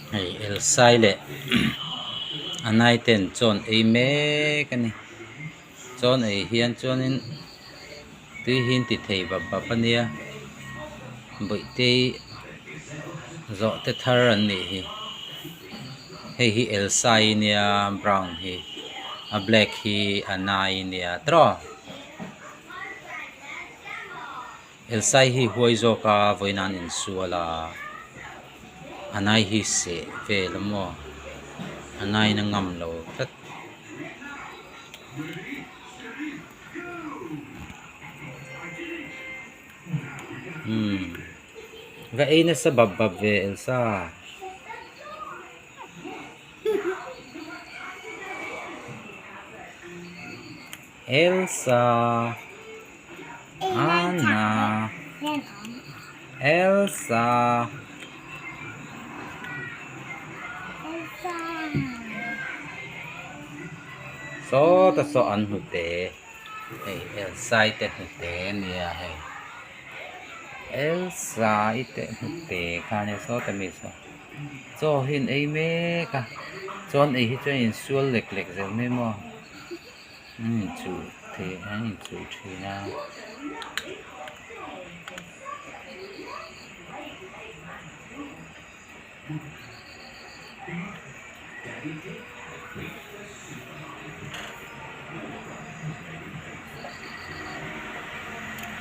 Hei Elsai leh a nai ten chaw an ei mek a ni chaw an ei hian chuanin tui hi an ti thei bap bap a nia bawihte-i zawh te thar an nih hi hei hi Elsai nia brown hi a black hi a nai nia tiraw. Elsai hi huai zawk a vawiin an insual a a nai hi seh vel a maw a naiin a ngam lo tlat. Umm va ei nasa bap bap ve Elsa. Elsa Anna Elsa Sawta saw an hnute hei Elsa i te hnute ania hei Elsa i te hnute kha ania sawta mi saw chaw hi an ei mek a chuan ei hi chuan insual lek lek zel mai maw. An inchuh thei an inchuh thin a.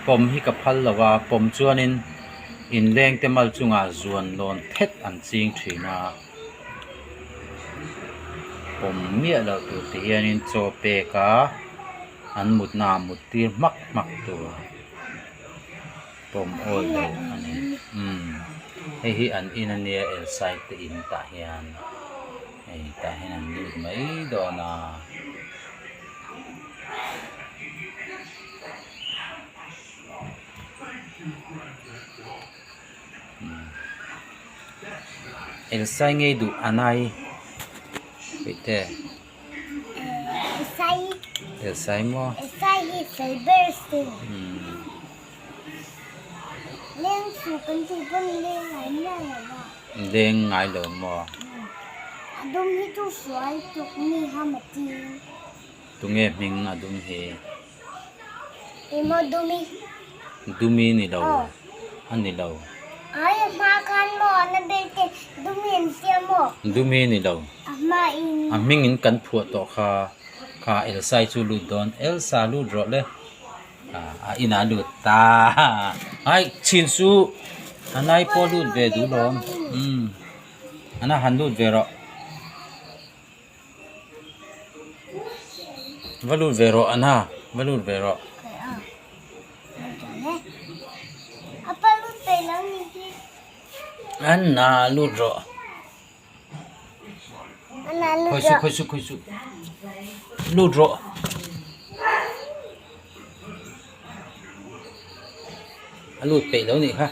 Pawm hi ka phal lo a pawm chuanin inleng te mal chungah zuan lawn thet an ching thin a. Pawm miah loh tur ti hianin chaw pek a an mutna ah mut tir hmak hmak tur pawm awl lo a ni umm hei hi an in ania Elsai te in tah hian hei tah hian an lut mai dawn a. Elsai ngei duh a nai peih te. Elsai. Elsai maw? Elsai hi fel ber sin. Leng su kan tih pawn leng ngai miah lo a. Leng ngai lo maw? A dum hi chu sual tuk mi ha ma ti. Tunge hming a dum hi? Emaw Dumi. Dumi ni lo a ni lo. Ai a hma khan maw ana ber te Dumi an sia maw? Dumi ni lo. A hma in. A hming in kan phuah tawh kha kha Elsai chu lut dawn Elsa lut rawh le a inah a lut ta ai chhin chu a nai pawh lut ve duh lawm umm ana han lut ve rawh. Va lut ve rawh Anna va lut ve rawh. Anna lut rawh. Khawi suh khawi suh khawi suh lut rawh. A lut peih lo nih kha.